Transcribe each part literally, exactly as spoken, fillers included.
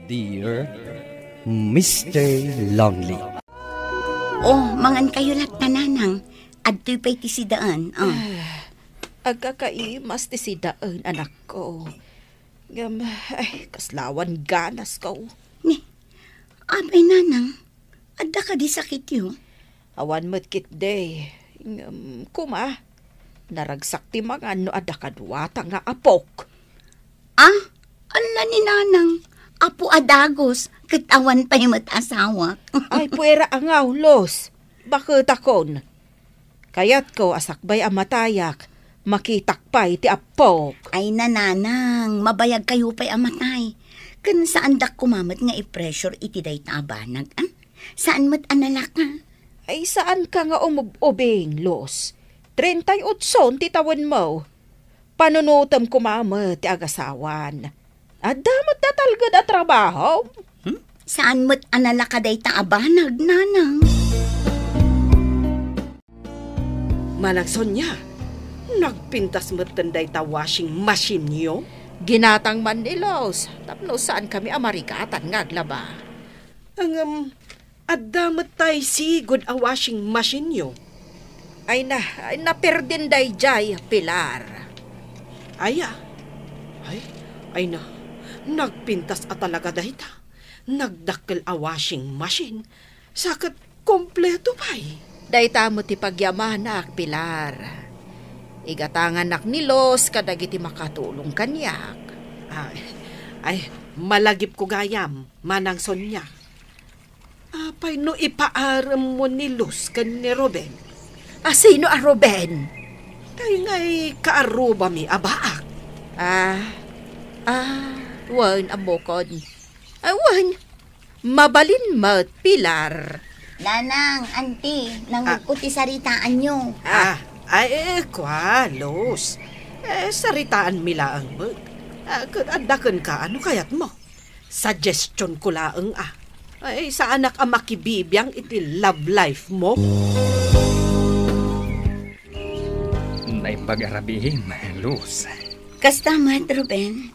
Dear Mister Lonely. Oh, mangan kayo latta, Nanang. Adtoy pay ti sidaen. Oh. Agkakaimas ti sidaen, anakko. Ngem, ay, kaslawan ganas ko. Ni, apay, Nanang? Adda kadi sakityo? Awan met ketdi. Ngem, kuma, naragsak ti mangan no adda kaduata nga apok. Ah, ala ni Nanang, apo a dagus, ket awan pay met asawak. Ay, puera a ngaw, Luz. Baketakon. Kayatko a sakbay a matayak, makitak pay ti appok. Ay, Nanang, mabayag kayo pay a matay. Ken saandak koma met nga i-pressure iti dayta a banag, ah? Saan met a nalaka? Ay, saan ka nga umub-ubing, Luz. Treinta y ocho ti tawenmo. Panunotem koma met ti agasawan. Adda met natalged a trabaho. Hmm? Saan met a nalaka dayta a banag, Nanang? Manang Sonia, nagpintas metten dayta washing machine-yo? Ginatang man ni Luz, tapno saan kami a marigatan nga aglaba. Ngem, adda met tay sigud a washing machine-yo? Ay na, ay, naperdin dayjay, Pilar. Aya? Ay, ay na, nagpintas a talaga dayta. Nagdakkel a washing machine. Sa ket kompleto pay. Dayta met ti pagyamanak, Pilar. Igatanganak ni Luz kadagiti makatulong kaniak. Ay, ay, malagipko gayam, Manang Sonia. Apay no ipaaremmo ni Luz ken ni Ruben? A, sino a Ruben? Tay ngay kaarrubami a baak. Ah, ah, wen, ammokon. Ay, wen, mabalin met, Pilar. Nanang, anti, nangugko ti saritaanyo. Ah, ay, eh, kua, Luz. Eh, saritaanmi laeng met. Ah, ket adda kenka, ano kayatmo? Suggestion ko laeng, ah. Ay, saanak a makibibiang iti love life mo. Naimbag a rabiim, Luz. Kasta met, Ruben.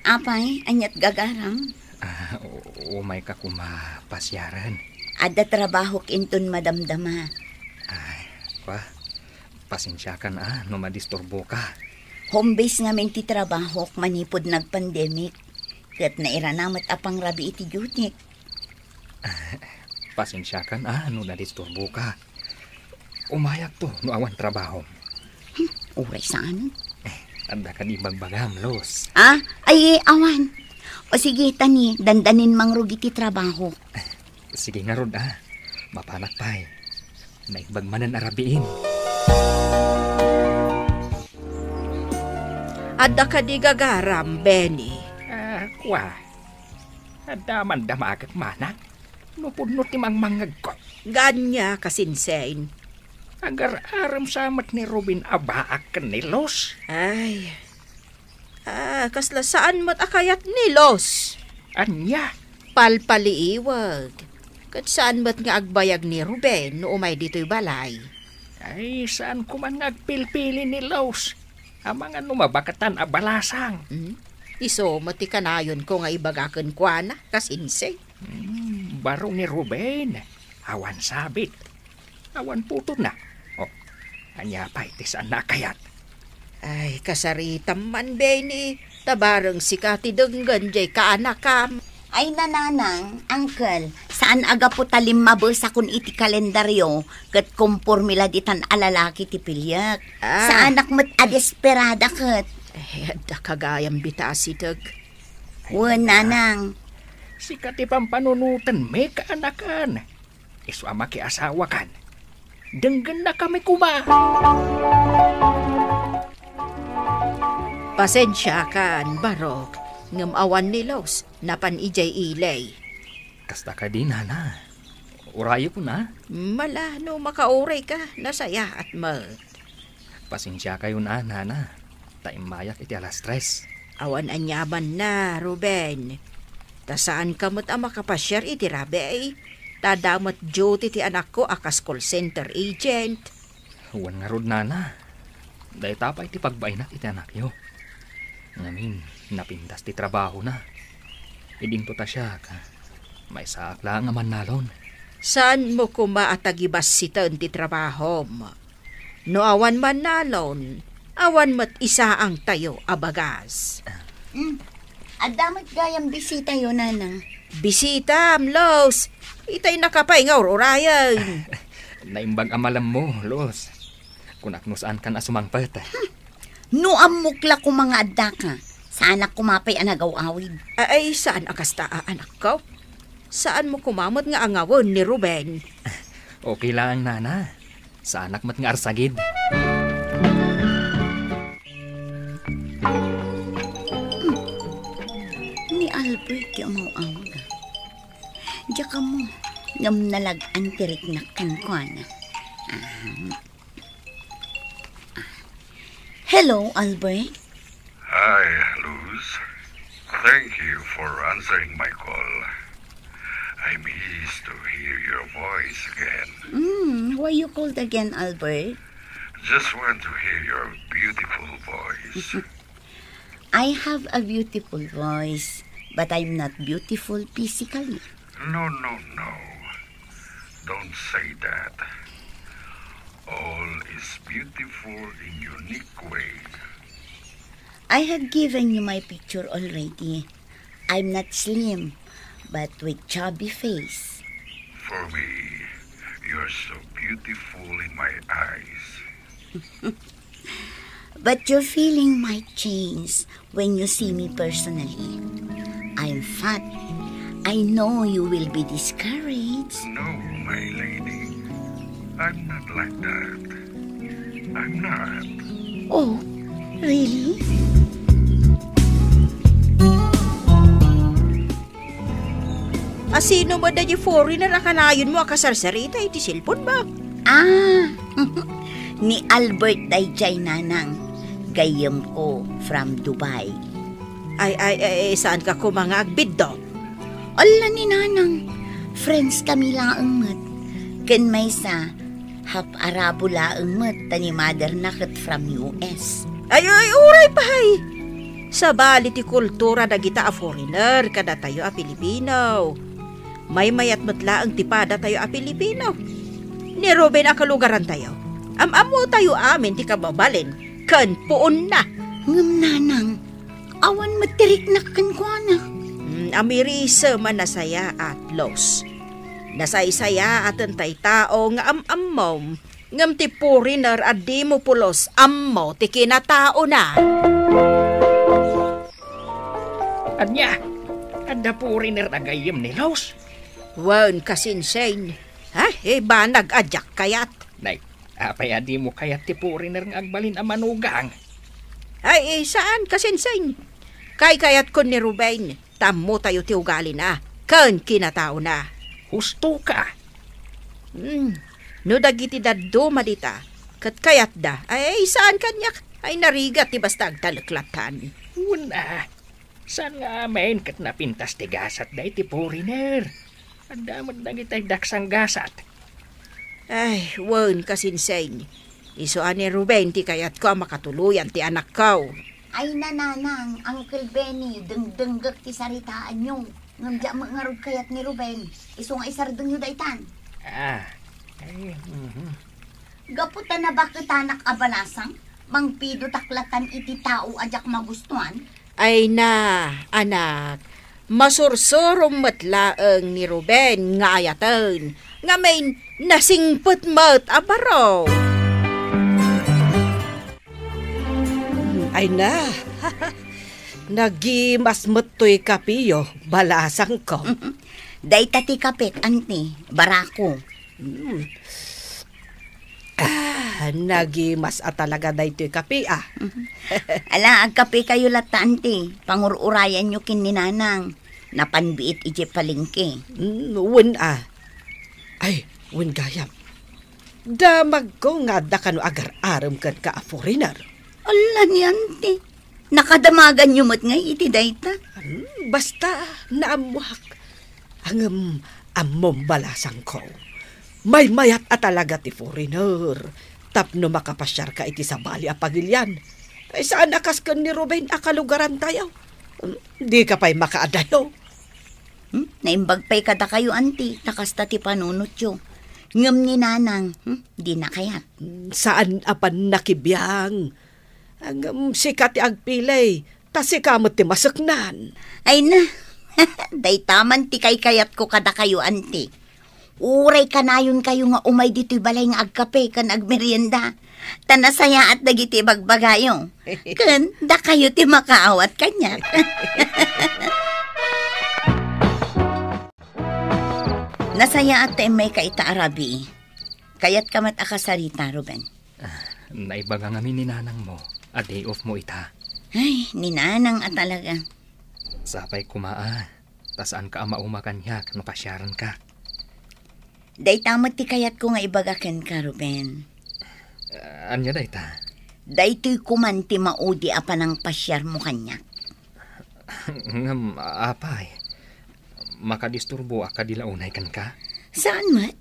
Apay, aniat gagaram? Ah, u-, umay ka koma pasiaren. Adda trabahok inton madamdama. Ay, kwa, pasensiakan a no madisturboka. Home base ngamin ti trabahok manipud nagpandemic. Ket nairana met a pangrabii ti duty. Pasensiakan a no nadisturboka. Umayakto no awan trabahom. Hmm, uray saan. Eh, adda kadi ibagbagam, Luz? Ah, ay, awan. O sige, tani, dandanin mangrugi ti trabaho. Sige ngarud, ah. Mapanak pay. Naimbag manen a rabiin. Adda kadi gagaram, Benny? Ah, kwa. Adda man damaget manak. No pudno ti mangmangngegko. Gania, kasinsin. Agar-arem sa met ni Ruben a baak ken ni Luz. Ay. Ah, kasla saan met a kayat ni Luz. Ania? Palpaliiweg. Ket saan met nga agbayag ni Ruben no umay ditoy balay. Ay, saan ko man nga agpilpili ni Luz. Amangan no mabakatan a balasang. Hmm? Isu met ti kanayonko nga ibaga kenkuana, kasinsin. Hmm, baro ni Ruben. Awan sabit. Awan putotna. Oh, ania pay ti saanna a kayat? Ay, kasaritam man, Benny. Ta bareng sika ti denggen jay kaanakam. Ay, nanang, uncle, saan a gapu ta limmabesakon iti kalendaryo ket komporme la ditan a lalaki ti piliek. Ah. Saanak met a desperada ket. Eh, adda ka gayam bita a sideg. Ay, wen, nanang. Sika ti pampanunotenmi, kaanakan. Isu a makiasawakan. Denggennakami koma. Pasensiakan, Barok, ngem awan ni Luz, napan idiay ili. Kasta kadi, nana? Urayekon a? Mala, no makaurayka, nasayaat met. Pasensiakayon a, nana, ta immayak iti alas tres. Awan aniamanna, Ruben. Ta saanka met a makapasiar iti rabii, ta adda met duty ti anakko a kas call center agent. Wen ngarud, nana. Dayta pay ti pagbainat iti anakyo. Ngamin, napintas ti trabahona. Idinto ta siak, maysaak laeng a mannalon. Saanmo koma a tagibassiten ti trabahom. No awan mannalon, awan met isaangtayo a bagas. Hmm. Adda met gayam bisitayo, Nanang. Bisitam, Los. Itay nakapay nga ur-urayen. Naimbag a malemmo, Los. Kunak no saankan a sumangpet. Hmm. No ammok la koma nga addaka, saanak koma pay a nagaw-awid. Ay, saan a kasta a anakko? Saanmo koma met nga angawen ni Ruben? Okay laeng, Nana. Saanak met nga arsagid. Ni Albert ti umaw-awag, a. Diak ammo, ngem nalag-an ti riknak kenkuana. Ahem. Hello, Albert. Hi, Luz. Thank you for answering my call. I'm pleased to hear your voice again. Mm, why you called again, Albert? Just want to hear your beautiful voice. I have a beautiful voice, but I'm not beautiful physically. No, no, no. Don't say that. All is beautiful in unique way. I have given you my picture already. I'm not slim, but with chubby face. For me, you're so beautiful in my eyes. But your feeling might change when you see me personally. I'm fat. I know you will be discouraged. No, my lady. I'm not like that. I'm not. Oh, really? A sino met daydi foreigner a kanayonmo a kasarsarita iti cellphone mo? Ah, ni Albert daydiay, Nanang. Gayyemko from Dubai. Ay, ay, ay, saanka koma nga agbiddut? Ala ni Nanang, friends kami laeng met. Ken maysa, half Arabo laeng met, ta ni mother na ket from U S. Ay, ay, uray pay! Sabali ti kultura dagita a foreigner kadatayo a Pilipino. Maymayat met laeng ti padatayo a Pilipino. Ni Ruben a kalugarantayo, am-ammotayo amin ti kababalin ken puonna. Ngem, Nanang, awan met ti riknak kenkuana. Hmm, amirisem a nasayaat, Los. Nasaysayaaten tay tao nga am-ammom, ngem ti foreigner a dimo pulos ammo ti kinataona. Ania? Adda foreigner a gayyem ni Los? Wen, kasinsin. Ha? Eh, banag a diak kayat. Nay, apay a dimo kayat ti foreigner nga agbalin a manugang? Ay, eh, saan, kasinsin. Kaykayatkon ni Ruben, ta ammotayo ti ugalina ken kinataona. Husto ka. Hmm. No dagiti dadduma dita, ket kayatda, ay, saan kaniak, ay, narigat ti basta agtalek latan. Wen a, saan nga amin ket napintas ti gasat daydi foreigner. Adda met dagiti daksan gasat. Ay, wen, kasinsin. Isu a ni Ruben ti kayatko a makatuloyan ti anakko. Ay, Nanang, Uncle Benny, dengdenggek ti saritaanyo. Ngem diak met ngarud kayat ni Ruben. Isu nga isardengyo daytan. Ah, ay, mhm. Gapu ta nabaketanak a balasang, mangpidotak latan iti tao a diak magustuan. Ay na, anak, masursurom met laeng ni Ruben nga ayaten, ngamin nasingpet met a baro. Ay na, nagimas met toy kapiyo, balasangko. Dayta ti kapet, anti, barako. Hmm. Ah, nagimas a talaga daytoy kape, ah. Ala, agkapekayo latta, anti. Pangur-urayanyo ken ni Nanang. Napan biit idiay palengke. Mm, wen, ah. Ay, wen gayam. Damagko nga adda kano agar-arem kenka a foreigner. Ala ni, anti. Nakadamaganyo met ngay iti dayta? Hmm, basta naammoak. Ngem ammom, balasangko, maymayat a talaga ti foreigner tapno makapasiarka iti sabali a pagilian. Ay, saan a kas ken ni Ruben a kalugarantayo. Hmm, dika pay makaadayo. Hmm? Naimbag pay kadakayo, anti, ta kasta ti panunotyo. Ngem ni Nanang, hmm, dina kayat. Saan a pannakibiang. Ngem sika ti agpili, ta sika met ti maseknan. Ay na, dayta man ti kaykayatko kadakayo, anti. Uray kanayonkayo nga umay ditoy balay nga agkape ken agmerienda. Ta nasayaat dagiti ibagbagayo. Ken dakayo ti makaawat kaniak. Nasayaat ta immayka ita a rabii. Kayatka met a kasarita, Ruben. Ah, naibaga ngamin ni nanangmo a day off mo ita. Ay, ni nanang a talaga. Sapay koma a, ta saanka a mauma kaniak no pasiarenka. Dayta met ti kayatko nga ibaga kenka, Ruben. Ah, ania dayta? Daytoy koman ti maudi a panangpasiarmo kaniak. Ngem, apay, makadisturboak kadi la unay kenka? Saan met.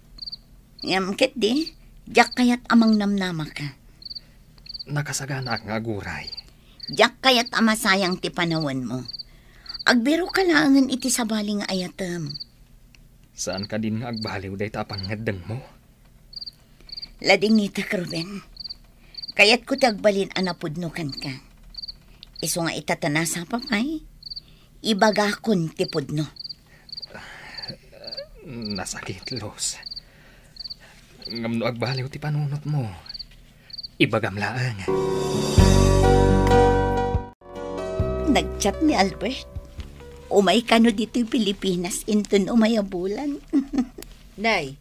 Ngem ketdi, diak kayat a mangnamnamaka. Nakasaganaak nga aguray. Diak kayat a masayang ti panawenmo. Agbiroka laengen iti sabali nga ayatem. Saan kadin nga agbaliw dayta a pangngeddengmo? Ladingitek, Ruben. Kayatko ti agbalin a napudno kenka. Isu nga ita ta nasapa pay, ibagakon ti pudno. Nasakit, Luz. Ngem no agbaliw ti panunotmo, ibagam laeng. Nag-chat ni Albert. Umay kano ditoy Pilipinas inton umay a bulan. Nay,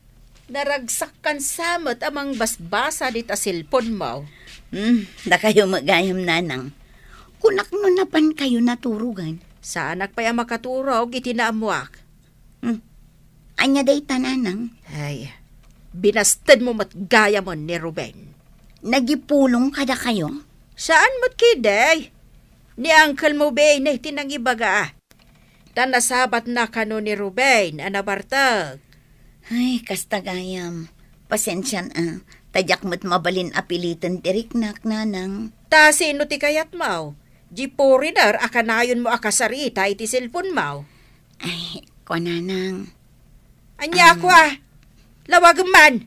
naragsak kansa met a mangbasbasa dita cellphone mo. Hmm, dakayo met gayam, nanang. Kunak no napan kayo naturugan. Saanak pay a makaturog iti naammuak. Hmm. Ania dayta, nanang? Ay, binastedmo met gayam ni Ruben. Nagipulong kadakayo? Saan met ketdi. Ni uncle mo, Bene, ti nangibaga. Ta nasabatna kano ni Ruben a nabartek. Ay, kasta gayam. Pasensian a. Ta diak met mabalin a piliten ti riknak, nanang. Ta sino ti kayatmo? Di foreigner a kanayonmo a kasarita iti cellphone mo? Ay, kua, nanang. Ania, um, kua? Lawagem man.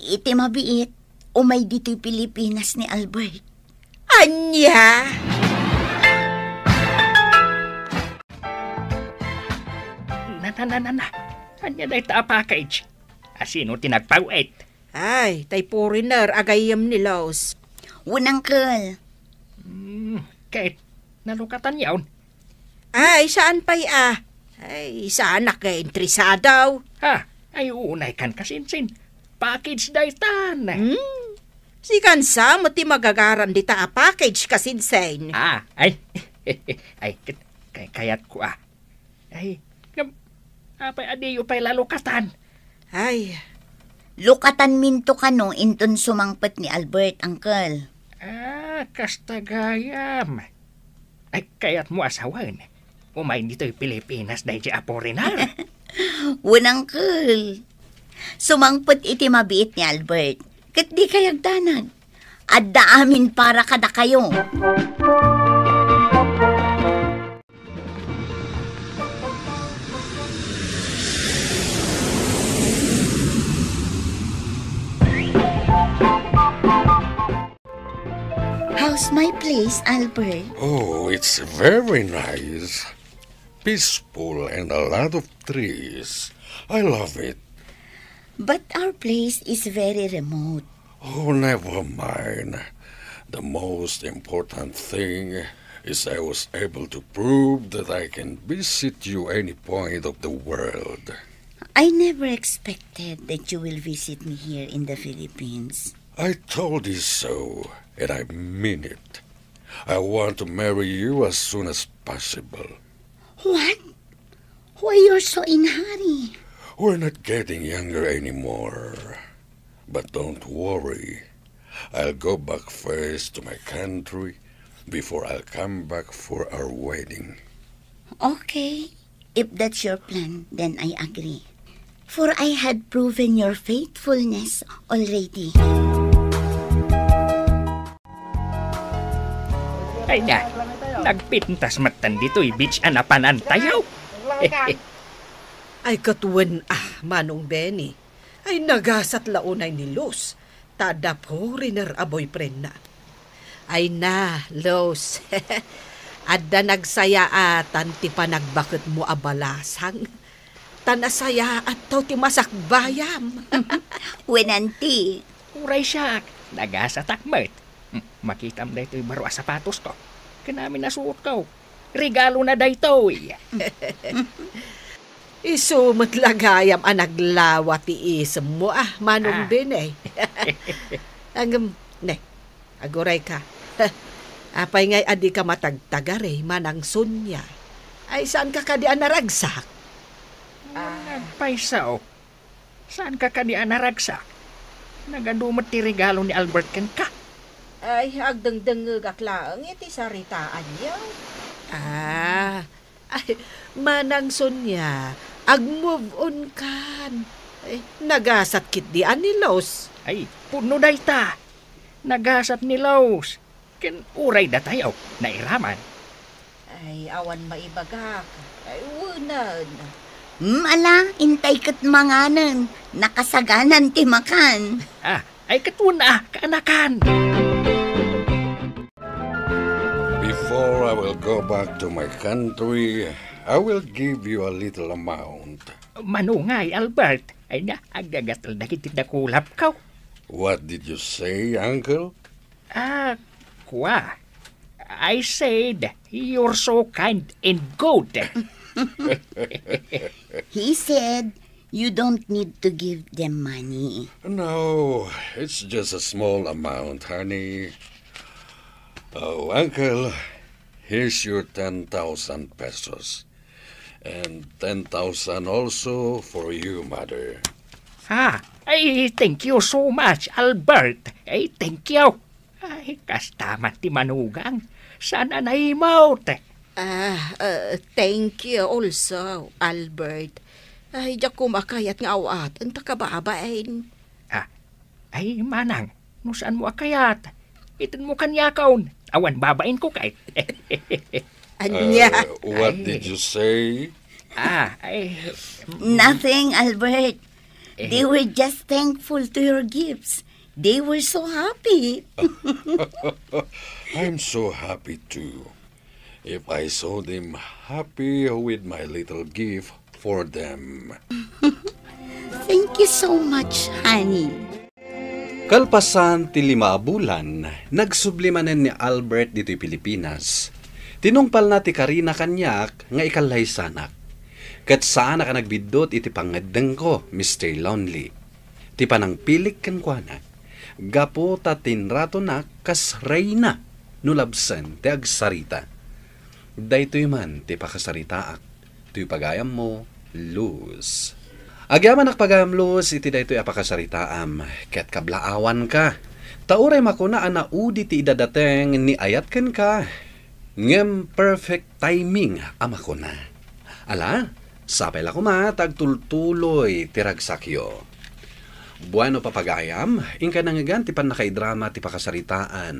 Iti mabiit, umay ditoy Pilipinas ni Albert. Ania? Na, na, na, na, na. Ania dayta a package? A sino ti nagpaw-it? Ay, tay foreigner a gayyem ni Luz. Wen, uncle. Hmm, ket, nalukatanyon? Ay, saan pay a. Ay, saanak nga interesado. Ha? Ay, unay kan kasinsin. Package daytan. Hmm? Sikan sa met ti magagaran dita a package kasinsin. Ah, ay. Ay, ket, kay-, kayatko a. Ay, ngem, apay a diyo pay la lukatan? Ay. Lukatanminto kano inton sumangpet ni Albert, uncle. Ah, kasta gayam. Ay, kayatmo a sawen, umay ditoy Pilipinas daydi a foreigner? Wen, uncle. Sumangpet iti mabiit ni Albert, ket dikay agdanag. Adda amin para kadakayo. How's my place, Albert? Oh, it's very nice. Peaceful and a lot of trees. I love it. But our place is very remote. Oh, never mind. The most important thing is I was able to prove that I can visit you any point of the world. I never expected that you will visit me here in the Philippines. I told you so, and I mean it. I want to marry you as soon as possible. What? Why, you're so in hurry? We're not getting younger anymore. But don't worry. I'll go back first to my country before I'll come back for our wedding. Okay. If that's your plan, then I agree. For I had proven your faithfulness already. Ay na, nagpintas met ditoy beach a napanantayo. Ay, ket wen, ah, Manong Benny. Ay, nagasat la unay ni Luz, ta adda foreigner a boyfriendna. Ay na, Luz. Adda nagsayaatan ti panagbaketmo a balasang. Ta nasayaat taw ti masakbayam. Wen, auntie. Uray siak, nagasatak met. Hmm, makitam daytoy baro a sapatosko. Ken amin a suotko. Regalona daytoy. Isu met la gayam a naglawa ti isemmo, ah, Manong Ah. Benny. Ngem, ne, agurayka. Apay ngay a dika matagtagari, Manang Sonia? Ay, saanka kadi a naragsak? Ah. Nagpayso. Saanka kadi a naragsak? Nagadu met ti regalo ni Albert kenka. Ay, agdengdengngegak laeng iti saritaanyo. Ah, ay, Manang Sonia, ag-move on kan. Ay, nagasat ketdi a ni Luz. Ay, pudno dayta. Nagasat ni Luz. Ken uray datayo, nairaman. Ay, awan maibagak. Ay, wenen. Hmm, ala, intay ket manganen. Nakasaganan ti makan. Ah, ay ket wen, ah, kaanakan. Before I will go back to my country, I will give you a little amount. Manungay, Albert. Ay na, agagatla dagiti dakulapko. What did you say, Uncle? Ah, kua. I said, "You're so kind and good." He said, "You don't need to give them money." No, it's just a small amount, honey. Oh, Uncle, here's your ten thousand pesos. And ten thousand also for you, Mother. Ah, ay, thank you so much, Albert. Ay, thank you. Ay, kasta man ti manugang. Saan a naimot? Ah, uh, thank you also, Albert. Ay, diak koma kayat nga awaten ta kababain. Ah, ay, manang, no saanmo a kayat, itunmo kaniakon. Awan babainko kay. Ania? Uh, what Ay. did you say? Ah, ay, Nothing, Albert. Eh. They were just thankful to your gifts. They were so happy. I'm so happy too. If I saw them happy with my little gift for them. Thank you so much, honey. Kalpasan ti lima a bulan, nagsubli manen ni Albert ditoy Pilipinas. Tinungpalna ti karina kaniak nga ikallaysanak. Ket saanak a nagbiddut iti pangngeddengko, Mister Lonely. Ti panangpilik kenkuana, gapu ta tinratonak kas reyna no labsen ti agsarita. Daytoy man ti pakasaritaak. Toy pagayammo, Luz. Agyamanak pagayam, Luz, iti daytoy a pakasaritaam, ket kablaawanka. Ta uray makuna a naudi ti idadateng ni ayat kenka, ngem perfect timing a makuna. Ala, sapay la koma ta agtultuloy ti ragsakyo. Bueno, papagayam, inkay nangngegan ti pannakaidrama ti pakasaritaan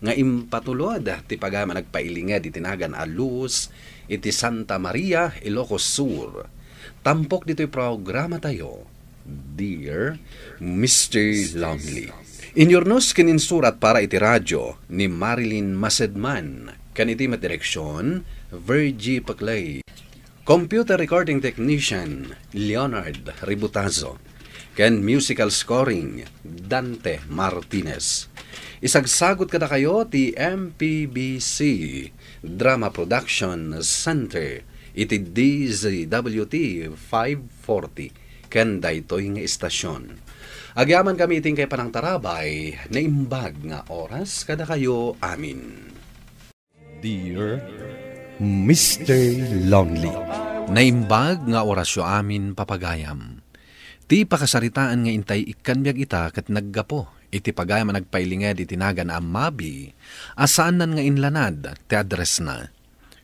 nga impatulod ti pagayam a nagpailinged iti nagan a Luz iti Santa Maria, Ilocos Sur. Tampok ditoy programatayo, Dear Mister Lonely. Inyurnos ken insurat para iti radyo ni Marilyn Masedman, ken iti met direksion, Virgie Peclay. Computer recording technician, Leonard Ributazo. Ken musical scoring, Dante Martinez. Isagsagut kadakayo ti M P B C Drama Production Center iti D Z W T five forty ken daytoy nga istasyon. Agyamankami iti inkay panangtarabay, naimbag nga oras kadakayo amin. Dear Mister Lonely. Naimbag nga orasyo amin, papagayam. Ti pakasaritaan nga intay ikkan biag ita ket naggapu iti pagayam a nagpailinged iti nagan a Mabi a saannan nga inlanad ti addressna.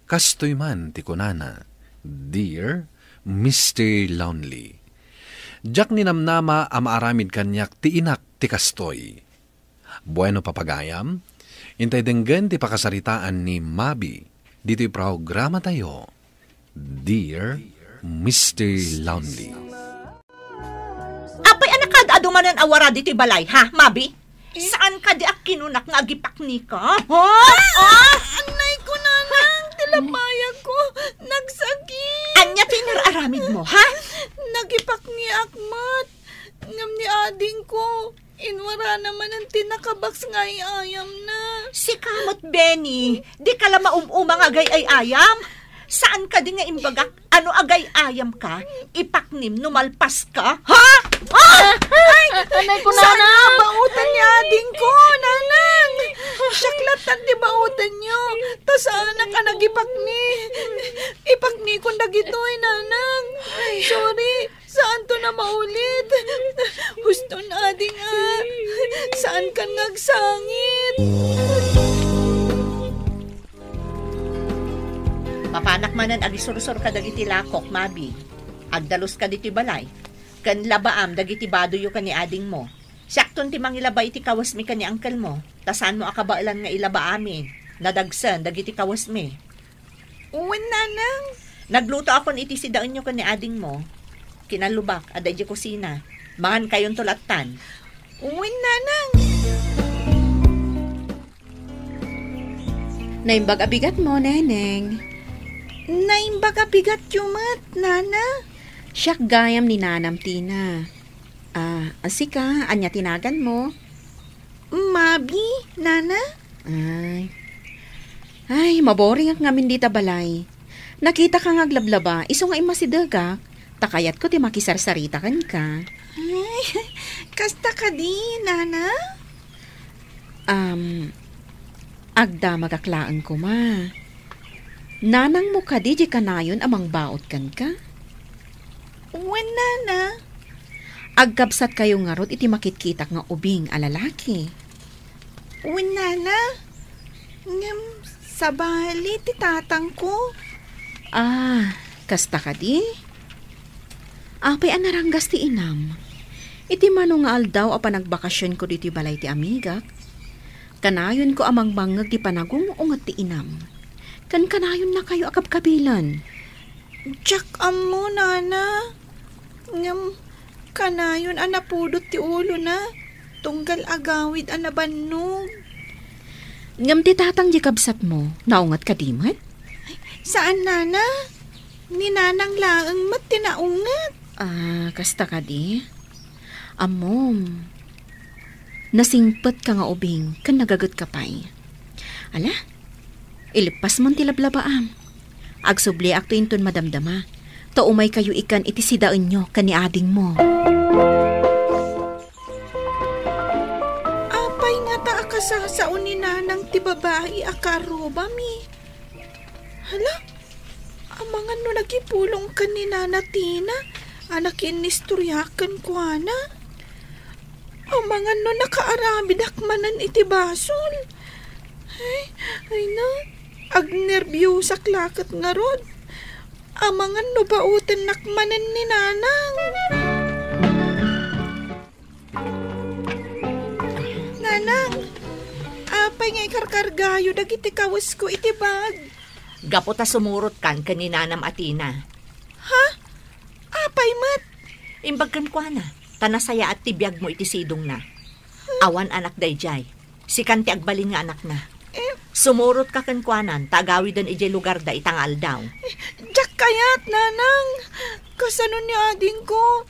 Kastoy man ti kunana, Dear Mister Lonely. Diak ninamnama a maaramid kaniak ti inak ti kastoy. Bueno, papagayam, intay denggen ti pakasaritaan ni Mabi ditoy programatayo, Dear Mister Lonely. Apay a nakaad-adu manen a wara ditoy balay, ha, Mabi? Eh? Saan kadi a kinunak nga agipaknika? Ha? Ah! Ah! Anay ko, nanang, ti labayag ko, nagsakit. Ania ti inar-aramid mo, ha? Nagipakniak met. Ngem ni adingko, inwarana manen ti nakabaks nga ay-ayamna. Sika met, Benny, di ka la maum-uma nga agay-ay-ayam. Saan kadi nga imbagak ano agay-ayam ka, ipaknim no malpas ka? Ha? Ah! Ay! Ah, anay ko, saan nanang, nga baoten ni adingko, nanang? Siak latta ti baotenyo. Ta saanak a nagipakni. Ipaknikon dagitoy, nanang. Sorry. Saanto a maulit. Huston, ading, a. Saankan nga agsangit. Papanak manen agisursor kadagiti lakok, Mabi. Agdaluska ditoy balay. Ken labaam dagiti badoyo ken ni adingmo. Siakton ti mangilaba iti kawesmi ken ni angkelmo. Ta saanmo a kabaelan nga ilaba amin. Nadagsen dagiti kawesmi. Wen, nanang. Naglutoakon iti sidaenyo ken ni adingmo. Kinallubak, adda idiay kusina. Mangankayonto lattan. Wen, nanang. Naimbag a bigatmo, Neneng. Naimbag a bigatyo met, nana. Siak gayam ni nanam, Tina. Ah, sika, ania ti naganmo? Mabi, nana? Ay. Ay, maboringak ngamin dita balay. Nakitaka nga aglablaba, isu nga immasidegak. Ta kayatko ti makisarsarita kenka. Ay, kasta kadi, nana? Um, agdamagak laeng koma. Nanangmo kadi diay kanayon a mangbaot kenka? Wen, nana. Agkabsatkayo ngarud iti makitkitak nga ubing a lalaki? Wen, nana. Ngem sabali ti tatangko. Ah, kasta kadi? Apay a naranggas ti inam? Iti mano nga aldaw a panagbakasionko ditoy balay ti amigak, kanayonko a mangmangngeg ti panagung-unget ti inam. Ken kanayonnakayo a kabkabilen. Diak ammo, nana. Ngem kanayon a napudot ti ulona, tunggal agawid a nabannog. Ngem ti tatang diay kabsatmo, naunget kadi met? Ay, saan, nana. Ni nanang laeng met ti naunget. Ah, kasta kadi? Ammom, nasingpetka nga ubing ken nagagetka pay. Ala, ilippasmon ti lablabaam. Agsubliakto inton madamdama, ta umaykayo ikan iti sidaenyo ken ni adingmo. Apay ngata a kasasao ni nanang ti babai a karrubami? Hala, amangan no nagipulongkan ni Nana Tina a nakiinnistoriak kenkuana. Amangan no nakaaramidak manen iti basol. Ay, ay na, agnerbiosak la ket ngarud. Amangan no baotennak manen ni Nanang. Nanang, apay nga ikarkargayo dagiti kawesko iti bag? Gapu ta sumurotkan ken ni Nanam a Tina. Ha? Apay met? Imbag kenkuana, ta nasayaat ti biagmo iti sidongna. Awan anak daydiay. Sikan ti agbalin nga anakna. Eh? Sumurotka kenkuanan ta agawiden idiay lugarda ita nga aldaw. Eh, diak kayat, Nanang. Kasano ni adingko?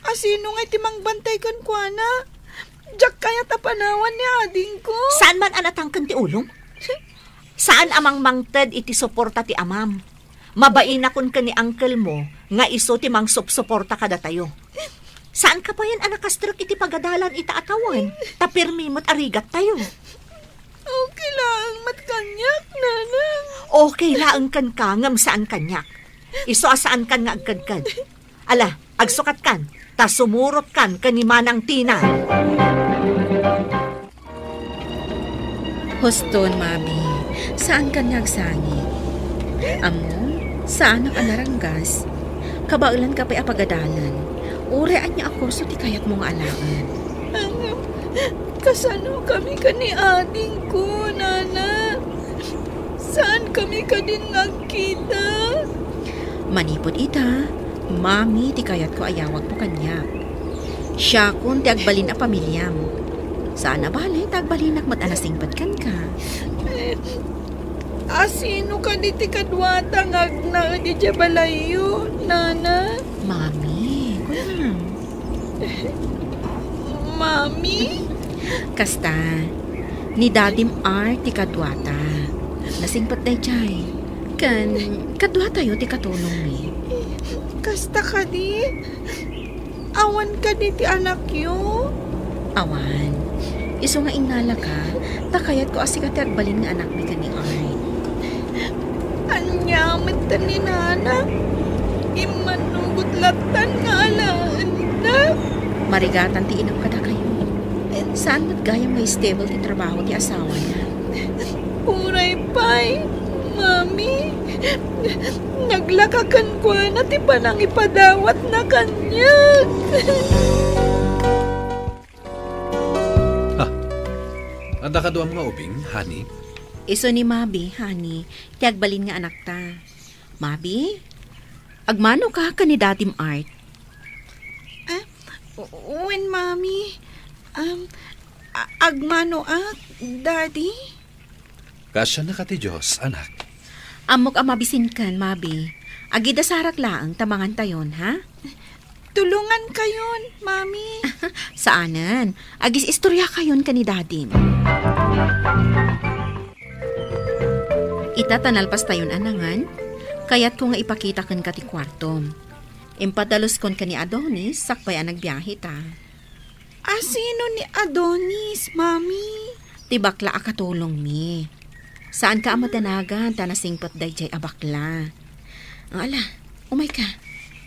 Asino ngay ti mangbantay kenkuana? Diak kayat a panawan ni adingko. Saan man a natangken ti ulom? Saan a mangmangted iti suporta ti amam. Mabainakon ken ni uncle mo nga isu ti mangsupsuporta kadatayo. Saanka payen a nakastrek iti pagadalan ita a tawen, ta pirmi met a rigattayo. Okay laeng met kaniak, Nanang. Okay laeng kenka, ngem saan kaniak. Isu a saankan nga agkedked. Ala, agsukatkan, ta sumurotkan ken ni Manang Tina. Huston, Mami, saankan nga agsangit. Ammom, saanak a naranggas. Kabaelanka pay a pagadalan. Uray ania a kurso ti kayatmo nga alaen. Ngem, kasanokami ken ni adingko, Nana? Saankami kadin nga agkita? Manipud ita, Mami ti kayatko a yawagmo kaniak. Siakon ti agbalin a pamiliam. Saan a bale, ta agbalinak met a nasingpet kenka. Asino kadi ti kaduata nga agnaed idiay balayyo, Nana? Mami, kunam. Mami? Kasta, ni Dadim Art ti kaduata. Nasingpet daydiay. Ken, kaduatayo ti katulongmi. Kasta kadi? Awan kadi ti anakyo? Awan. Isu nga innalaka, ta kayatko a sika ti agbalin nga anakmi ken ni Art. Ania met ni Nana? Immannugot lattan nga alaennak. Marigatan ti inam kadakayo. Saan met gayam nga stable ti trabaho ti asawana. Uray pay, Mami. Naglaka kenkuana ti panangipadawatna kaniak. Ah, adda kaduam nga ubing, honey? Isu ni Mabi, honey, ti agbalin nga anakta. Mabi, agmanoka ken ni Dadim Art? Ah, wen, Mami. Um, a-, agmanoak, Daddy? Kaasianna ka ti Dios, anak. Ammok a mabisinkan, Mabi. Agidasarak laeng ta mangantayon, ha? Tulongankayon, Mami. Saanen. Agis-istoriakayon ken ni Dadim. Ita ta nalpastayon a nangan, kayatko nga ipakita kenka ti kuartom. Impadaluskon ken ni Adonis sakbay a nagbiahe ta. Asino ni Adonis, Mami? Ti bakla a katulongmi. Saanka a madanagan ta nasingpet daydiay a bakla. Ala, umayka.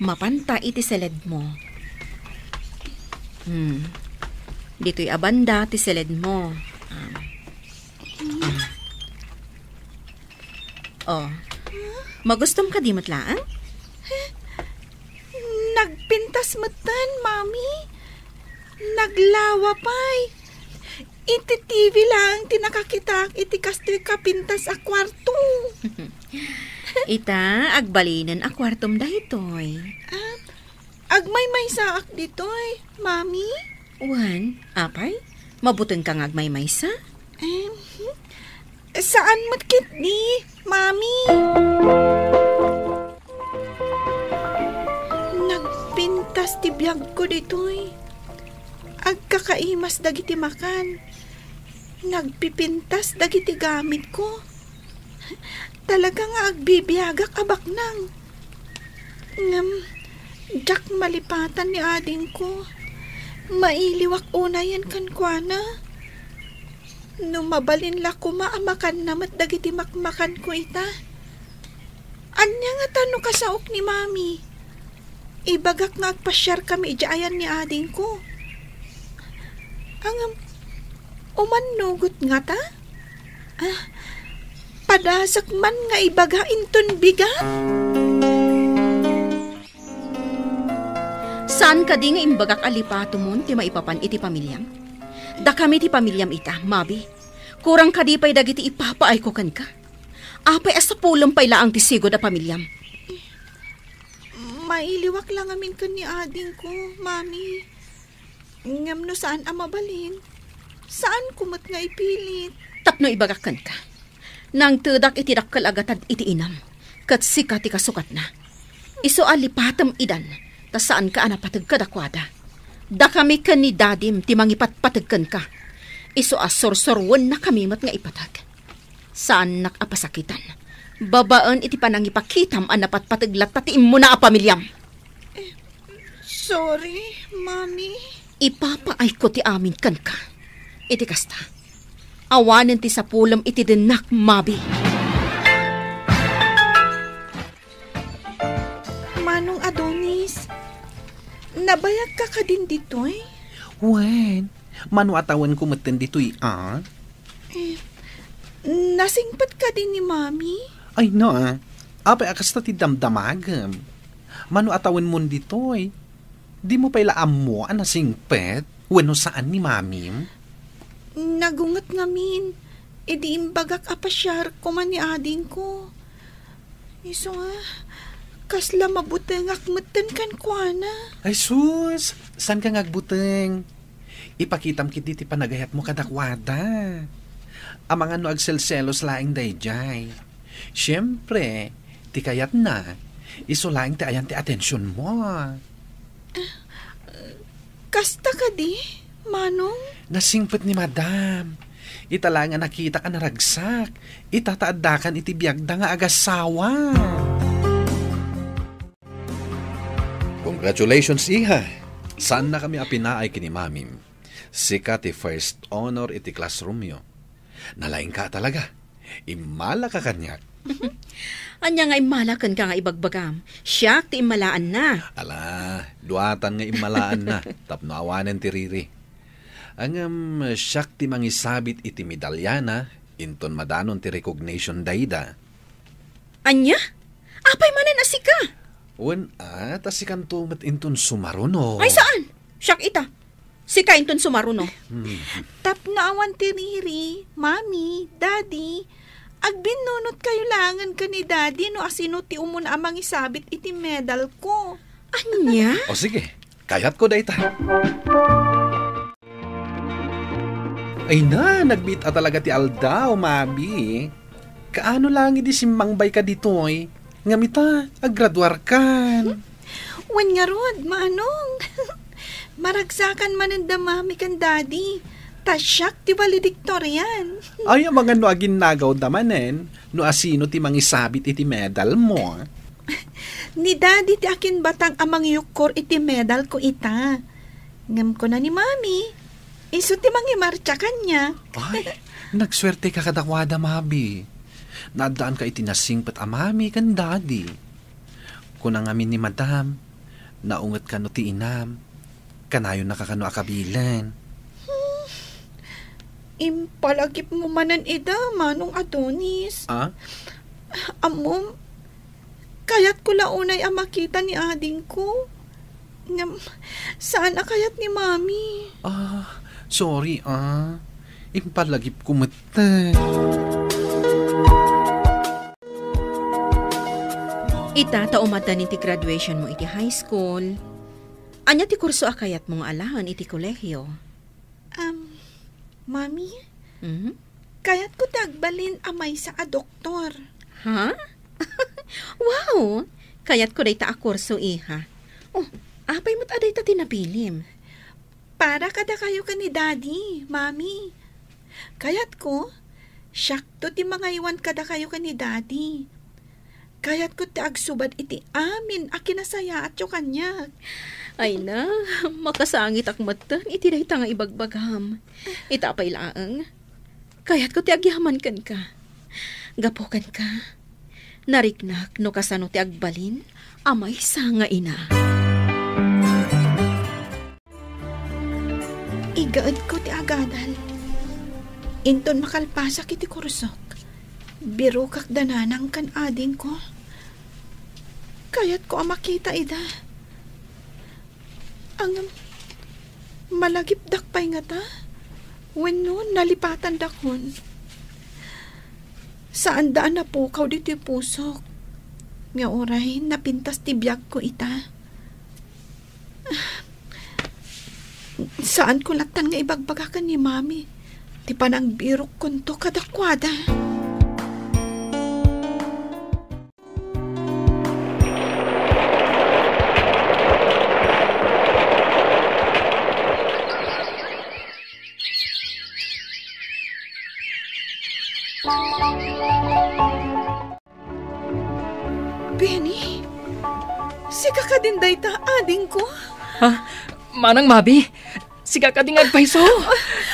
Mapanta iti seledmo. Hmm. Ditoy a banda ti seledmo. Ah. Ah. Oh. Magustom kadi met laeng? Nagpintas metten, Mami. Naglawa pay. Iti T V laeng ti nakakitaak iti kastoy kapintas a kuarto. Ita, agbalinen a kuartom daytoy. Ah, agmaymaysaak ditoy, Mami. Wen, apay? Mabutengka nga agmaymaysa? Em, saan met ketdi, Mami. Nagpintas ti biagko ditoy. Agkakaimas dagiti makan. Nagpipintas dagiti gamitko. Talaga nga agbibiagak a baknang. Ngem, diak malipatan ni adingko. Mailiwak unayen kenkuana. No mabalin la koma a makanna met dagiti makmakanko ita. Ania ngata no kasaok ni Mami? Ibagak nga agpasiarkami idiay ayan ni adingko. Ngem, umannugot ngata? Ah, padasek man nga ibaga inton bigat? Saan kadi nga imbagak a lipatomon ti maipapan iti pamiliam? Dakami ti pamiliam ita, Mabi. Kurang kadi pay dagiti ipapaayko kenka? Apay a sapulem pay laeng ti sigud a pamiliam? Mailiwak la ngamin ken ni adingko, Mami. Ngem no saan a mabalin, saanko met nga ipilit. Tapno ibagak kenka, nangtedak iti dakkel a gatad iti inam, ket sika ti kasukatna. Isu a lipatem idan, ta saanka a napateg kadakuada. Dakami ken ni Dadim ti mangipatpateg kenka. Isu a sursuruennakami met nga ipateg. Saannak a pasakitan. Babaen iti panangipakitam a napatpateg latta ti immuna a pamiliam. Eh, sorry, Mami. Ipapaayko ti amin kenka. Iti kasta, awanen ti sapulem iti dennak, Mabi. Manong Adonis, nabayagka kadin ditoy? Wen, mano a tawenko metten ditoy, a? Eh, nasingpet kadi ni Mami? Ay, na. Apay a kasta ti damdamagem? Mano a tawenmon ditoy? Dimo pay la ammo a nasingpet wenno saan ni Mamim? Nagunget ngamin, idi imbagak a pasiar koma ni adingko. Isu nga, Kasla mabutengak metten kenkuana. Ay sus, saan ka nga agbuteng? Ipakitam ketdi ti panagayatmo kadakuada. Amangan no agselselos laeng daydiay. Siempre, ti kayatna, isu laeng ti ayan ti atensionmo. Kasta kadi, Manong? Nasingpet ni Madam. Ita laeng a nakitak a naragsak. Ita ta addakan iti biagda nga agassawa. Congratulations, iha. Saannakami a pinaay ken ni Mamim. Sika ti first honor iti classroomyo. Nalaingka talaga. Immalaka kaniak. Ania nga immala kenka nga ibagbagam? Siak ti immalaanna. Ala, duatan nga immalaanna tapno awanen ti riri. Ngem siak ti mangisabit iti medalyana, inton madanon ti recognition dayta. Ania? Apay manen a sika? Wen, a, ta sikanto met inton sumaruno. Ay, saan? Siak ita. Sika inton sumaruno. Hmm. Tapno awan ti riri, Mami, Daddy, agbinnunotkayo laengen ken ni Daddy no asino ti umuna a mangisabit iti medalko. Ania? O sige, kayatko dayta. Ay na, nagbiit a talaga ti aldaw, Mabi. Kaano laeng idi simmangbayka ditoy? Ngem ita, aggraduarkan. Wen ngarud, Manong. Maragsakan manen da Mami ken Daddy. Ta siak ti valedictorian. Ay, amangan no aginnagawda manen, no asino ti mangisabit iti medalmo. Ni Daddy ti akinbatang a mangyukkor iti medalko ita. Ngem kuna ni Mami, isu ti mangimartsa kaniak. Ay, nagsuerteka kadakuada, Mabi. Naaddaanka iti nasingpet a Mami ken Daddy. Kuna ngamin ni Madam, naungetka no ti inam, kanayonnaka kano a kabilen. Hmm. Impalagipmo manen ida, Manong Adonis. Ah? Ammom, kayatko la unay a makita ni adingko. Ngem, saan a kayat ni Mami. Ah, sorry, ah. Impalagipko metten. Ita, ta umaddan iti graduationmo iti high school. Ania ti kurso a kayatmo nga alaen iti kolehio? Um, Mami, Mhm. kayatko ti agbalin a maysa a doktor. Ha? Wow! Kayatko dayta a kurso, iha. Oh, apay met a dayta ti napilim? Para kadakayo ken ni Daddy, Mami. Kayatko, siakto ti mangaywan kadakayo ken ni Daddy. Kayatko ti agsubad iti amin a kinasayaatyo kaniak. Ay na, makasangitak metten iti dayta nga ibagbagam. Ita pay laeng, kayatko ti agyaman kenka. Gapu kenka, nariknak no kasano ti agbalin a maysa nga ina. Igaedko ti agadal. Inton makalpasak iti kursok, birokak da nanang ken adingko. Kayatko a makita ida. Ngem, malagipdak pay ngata? Wenno nalipatandakon? Saanda a napukaw ditoy pusok. Nga uray napintas ti biagko ita. Saanko lattan nga ibagbaga ken ni Mami ti panangbirokkonto kadakuada. Benny, sika kadin dayta, adingko? Ha? Manang Mabi, sika kadi nga agpayso?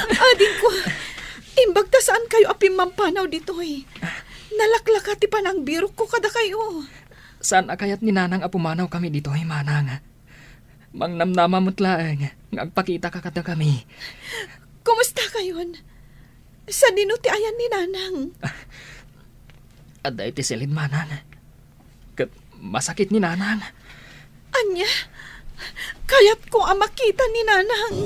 Adingko, imbag ta saankayo a pimmamanaw ditoy. Nalaklaka ti panangbirokko kadakayo. Saan a kayat ni Nanang a pumanawkami ditoy, Manang. Mangnamnama met laeng nga agpakitaka kadakami. Kumustakayon? Sadino ti ayan ni Nanang? Adda iti silin, Manang. Ket masakit ni Nanang. Ania? Kayatko a makita ni Nanang.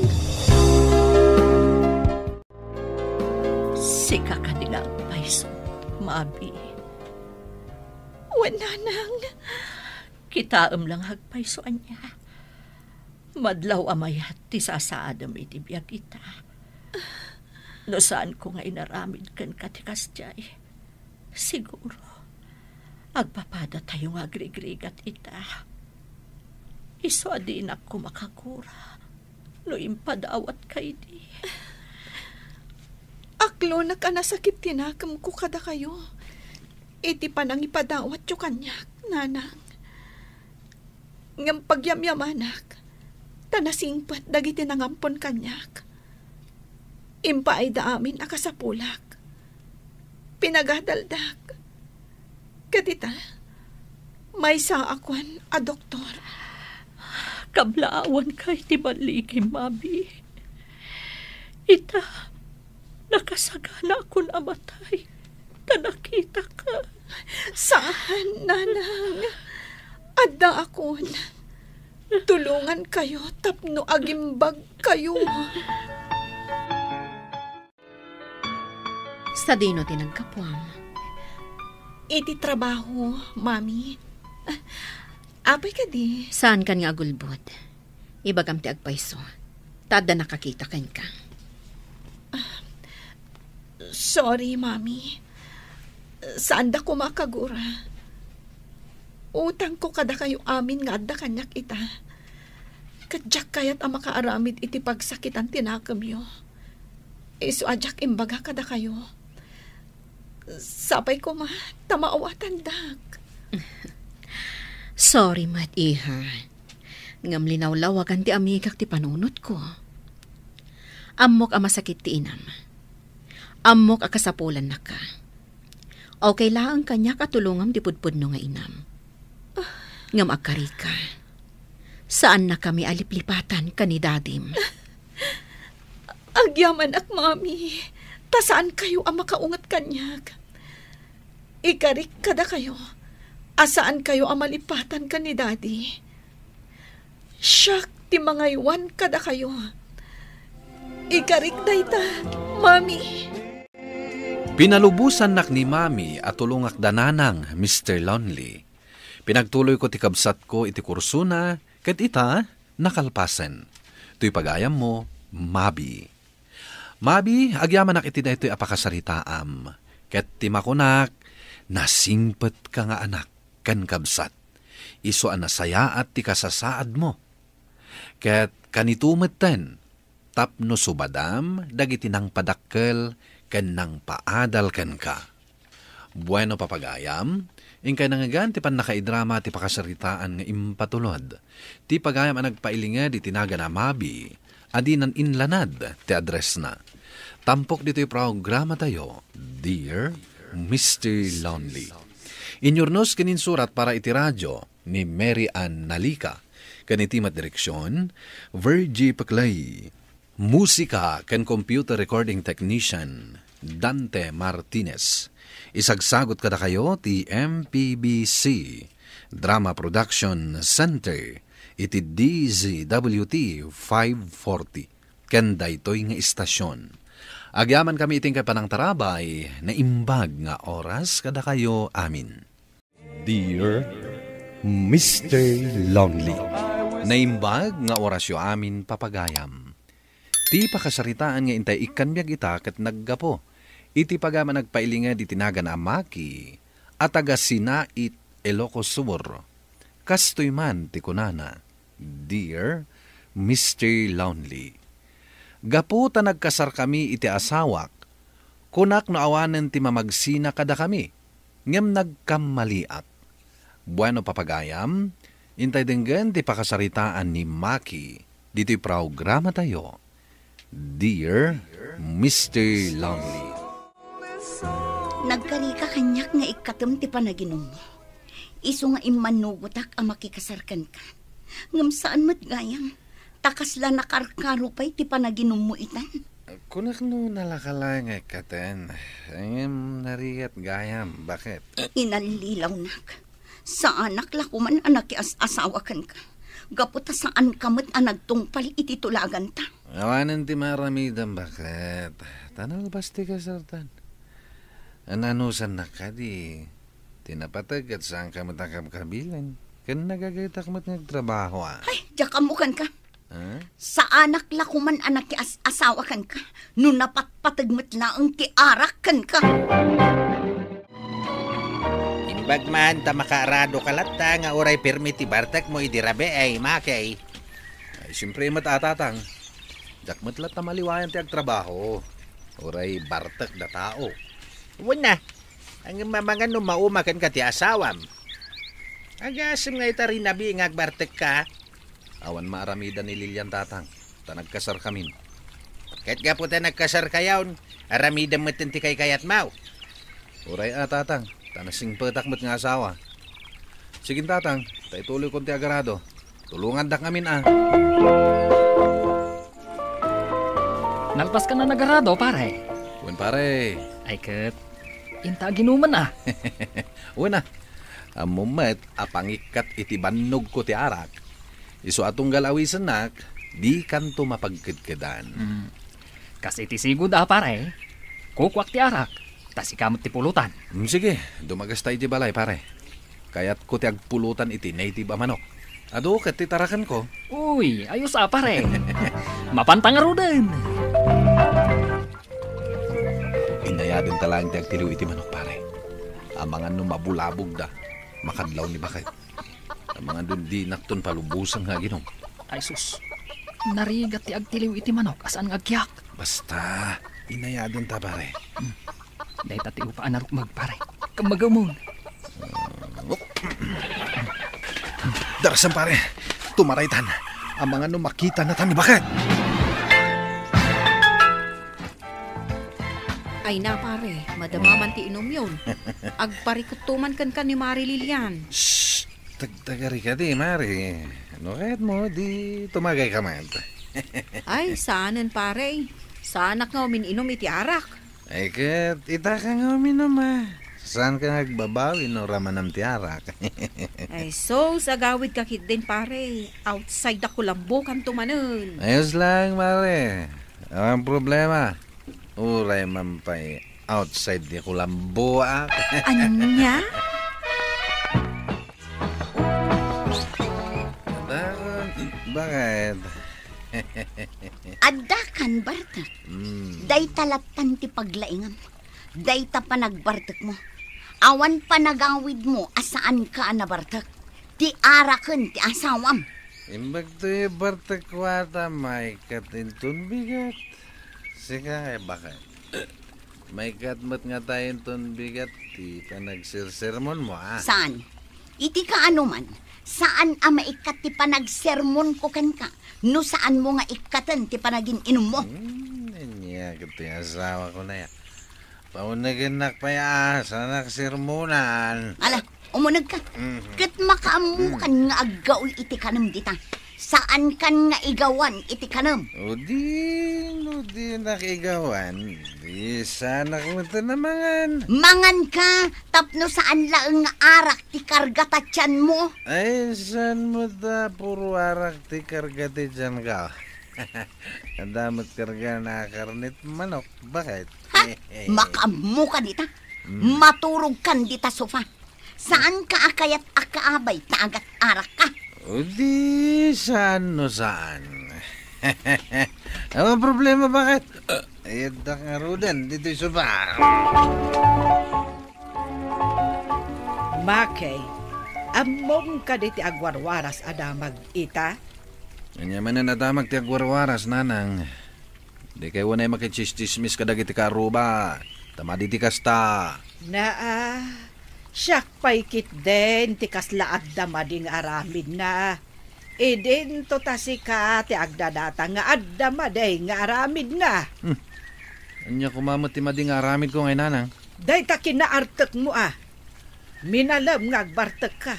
Sika kadi nga agpayso, Mabi? Wen, Nanang. Kitaem la nga agpayso ania. Madlaw a mayat ti sasaadem iti biag ita. No saanko nga inaramid kenka ti kasdiay, siguro, agpapadatayo nga agrigrigat ita. Isu a dinak koma kagura no impadawatka idi. Aklonak a nasakit ti nakemko kadakayo iti panangipadawatyo kaniak, nanang. Ngem pagyamyamanak, ta nasingpet dagiti nangampon kaniak. Impaayda amin a kasapulak. Pinagadaldak. Ket ita, maysa a kuan a doktor. Kablaawanka iti balligim, Mabi. Ita, nakasaganaakon a matay ta nakitaka. Saan, nanang. Addaakon. Tulongankayo tapno agimbagkayo. Sadino ti naggapuam? Iti trabaho, Mami. Ah, apay kadi? Saankan nga agulbod. Ibagam ti agpayso. Ta adda nakakita kenka. Ah, sorry, Mami. Saanda koma a kagura. Utangko kadakayo amin nga adda kaniak ita. Ket diak kayat a makaaramid iti pagsakitan ti nakemyo. Isu a diak imbaga kadakayo. Sapay koma ta maawatandak. Sorry met, iha. Ngem linawlawagan ti amigak ti panunotko. Ammok a masakit ti inam. Ammok a kasapulannaka. Okay laeng kaniak a tulongam ti pudpudno nga inam. Ngem agkarika, saannakami a liplipatan ken ni Dadim. Agyamanak, Mami, ta saankayo a makaunget kaniak. Ikarik kadakayo a saankayo a malipatan ken ni Daddy. Siak ti mangaywan kadakayo. Ikarik dayta, Mami. Pinalubosannak ni Mami a tulongak da nanang, Mister Lonely. Pinagtuloyko ti kabsatko iti kursona, ket ita, nakalpasen. Toy pagayammo, Mabi. Mabi, agyamanak iti daytoy a pakasaritaam, ket ti makunak, nasingpetka nga anak ken kabsat. Isu a nasayaat ti kasasaadmo. Ket kanito metten, tapno subadam dagiti nangpadakkel ken nangpaadal kenka. Bueno, papagayam, inkay nangngegan ti pannakaidrama ti pakasaritaan nga impatulod. Ti pagayam a nagpailinged iti nagan a Mabi, a dinan inlanad ti addressna. Tampok ditoy programatayo, Dear Mister Lonely. Inyurnos ken insurat para iti radio ni Mary Ann Nalica, ken iti met direksion, Virgie Peclay. Musika ken computer recording technician, Dante Martinez. Isagsagot kadakayo ti M P B C Drama Production Center iti D Z W T five forty ken daytoy nga istasyon. Agyamankami iti inkay panangtarabay, naimbag nga oras kadakayo amin. Dear Mister Lonely. Naimbag nga orasyo amin, papagayam. Ti pakasaritaan nga intay ikkan biag ita ket naggapu iti pagayam a nagpailinged iti nagan a Maki a taga Sinait, Ilocos Sur. Kastoy man ti kunana, Dear Mister Lonely. Gapu ta nagkasarkami iti asawak, kunak no awanen ti mamagsina kadakami, ngem nagkammaliak. Bueno, papagayam, intay denggen ti pakasaritaan ni Maki ditoy programatayo, Dear Mister Lonely. Nagkarika kaniak nga ikkatem ti panaginummo. Isu nga immannugotak a makikasar kenka. Ngem saan met gayam, ta kasla nakarkaro pay ti panaginummo itan. Kunak no nalaka laeng nga ikkaten, ngem narigat gayam. Baket? Inallilawnak. Saanak la koman a nakias-asawa kenka. Gapu ta saanka met a nagtungpal iti tulaganta. Awanen ti maaramidem, baket? Ta nalbas ti kasartan. Ananusannak kadi ti napateg ket saanka met a kabkabilen. Ken nagagetak met nga agtrabaho, a. Ay, diak ammo kenka. Ha? Saanak la koman a nakias-asawa kenka no napatpateg met laeng ti arak kenka. Imbag man ta makaaradoka latta nga uray permi ti bartekmo idi rabii, Makey. Ay, siempre met a, Tatang. Diak met latta maliwayan ti agtrabaho. Uray bartek da tao. Wen a, ngem amangan no mauma kenka ti asawam. Agasem nga ita rinabii nga agbartekka. Awan maaramidan ni Lilian, Tatang, ta nagkasarkamin. Ket gapu ta nagkasarkayon, aramidem metten ti kaykayatmo. Uray a, Tatang, ta nasingpetak met nga asawa. Sige, Tatang, ta ituloykon ti agarado. Tulongandak ngamin a. Nalpaska a nagarado, pare. Wen, pare. Ay ket, inta aginuman a. Wen a. Ammom met a pangikkat iti bannogko ti arak. Isu a tunggal awisennak, dikanto mapagkedkedan. Mm. Kas iti sigud a, pare, kukuak ti arak, ta sika met ti pulutan. Mm, sige, dumagasta iti balay, pare. Kayatko ti agpulutan iti native a manok. Adu ket ti tarakenko. Uy, ayos a, pare. Mapanta ngaruden. Inayadenta laeng ti agtiliw iti manok, pare. Amangan no mabulabogda, makadlaw ni baket. Amangan no dinakton palubosen nga aginom. Ay sus, narigat ti agtiliw iti manok a saan nga agkiak. Basta, inayadenta, pare. Hmm. Dayta ti upa a narukmeg, pare. Ken magamon. Darasan, pare. Tumaraytan. Amangan no makitanata ni baket. Ay na, pare. Madama man ti inumyon. Agparikutto man kenka ni Mari Lilian. Shh! Tagtagari kadi, Mari. No kayatmo, di tumagayka met. Ay, saanen, pare. Saanak nga umin-inum iti arak. Ay ket, itaka nga uminum a. Saanka nga agbabawi no ramanam ti arak. Ay sus, agawidka ketdin, pare. Outside a kulambokanto manen. Ayos laeng, Mare. Awan problema. Uray man pay outside ti kulamboak. Ania? Adda, bakit? Addakan, bartek. Mm. Dayta lattan ti paglaingam. Dayta panagbartekmo. Awan panagawidmo a saanka a nabartek. Ti araken ti asawam. Imbag toy bartek kuata, maikkat inton bigat. Sika nga bakit? Maikkat met ngata inton bigat ti panagsersermonmo, a? Saan? Iti kaanoman, saan a maikkat ti panagsermonko kenka no saanmo nga ikkaten ti panagin-inummo. Hmm, ania ket ti asawako aya? Paunegennak pay a, saanak sermonan. Ala, umunegka. Mhm. Ket makaammokan Mm. nga aggaw iti kanem dita. Saankan nga igawan iti kanem. O di, no dinak igawan, di saanak met a mangan. Manganka, tapno saan laeng nga arak ti karga ta tianmo. Ay, saan met a puro arak ti karga ti tianko? Adda met karga a karne ti manok. Bakit? Ha? Makaammoka dita. Mm. Maturogkan dita sofa. Saanka a kayat a kaabay ta agat-arakka. O di, saan no saan. Awan problema, bakit? Ay, adda ngaruden ditoy sofa. Makey, ammom kadi ti agwarwaras a damag ita? Ania manen a damag ti agwarwaras, nanang? Dikay unay makitsismis kadagiti kaarruba, ta madi ti kasta. Naa, siak pay ketdin ti kasla adda madi nga aramidna. Idinto ta sika ti agdadata nga adda madi nga aramidna. Hmm. Ania koma met ti madi nga aramidko ngay, nanang? Dayta kinaartekmo a. Minalem nga agbartekka.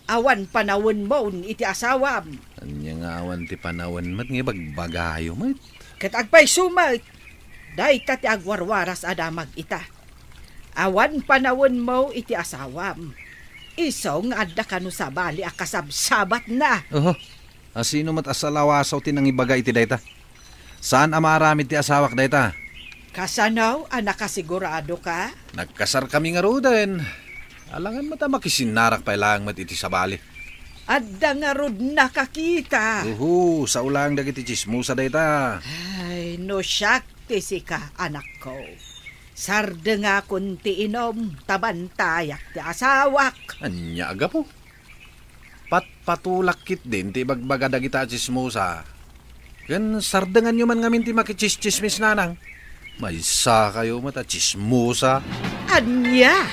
Awan panawenmo iti asawam. Ania nga awan ti panawen met nga ibagbagayo met? Ket agpayso met, dayta ti agwarwaras a damag ita. Awan panawenmo iti asawam. Isu nga adda kano sabali a kasabsabatna. Oho, a sino met a salawasaw ti nangibaga iti dayta? Saan a maaramid ti asawak dayta? Kasano a nakasiguradoka? Nagkasarkami ngaruden. Alangan met a makisinnarak pay laeng met iti sabali. Adda ngarud nakakita. Uhu, sao laeng dagiti tsismosa dayta. Ay, no siak ti sika, anakko. Sardengakon ti inom, ta bantayak ti asawak. Ania a gapu? Patpatulak ketdin ti ibagbaga dagita a tsismosa. Ken sardenganyo man ngamin ti makitsistsismis, nanang. Maysakayo met a tsismosa. Ania?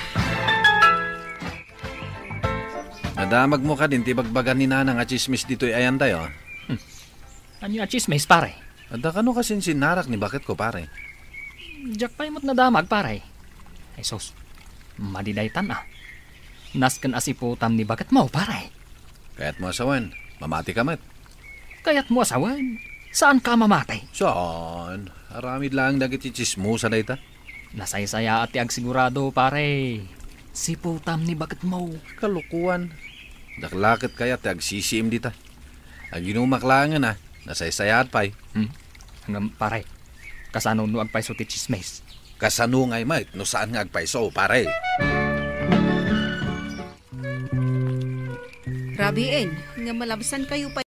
Nadamagmo kadin ti ibagbaga ni nanang a tsismis ditoy ayantayo? Hmm. Ania a tsismis, pare? Adda kano kasinsinnarak ni baketko, pare? Diak pay met nadamag, pare. Ay sus, madi daytan a. Nasken a siputam ni baketmo, pare. Kayatmo a sawen, mamatika met. Kayatmo a sawen, saanka a mamati? Saan? Aramid laeng dagiti tsismosa dayta. Nasaysayaat ti agsigurado, pare. Siputam ni baketmo. Kalokoan. Diak la ket kayat ti agsisiim dita. Aginumak laengen a, nasaysayaat pay. Hmm. Ngem, pare, kasano no agpayso ti tsismis? Kasano ngay met no saan nga agpayso, pare? Rabien, nga malabsan kayo pa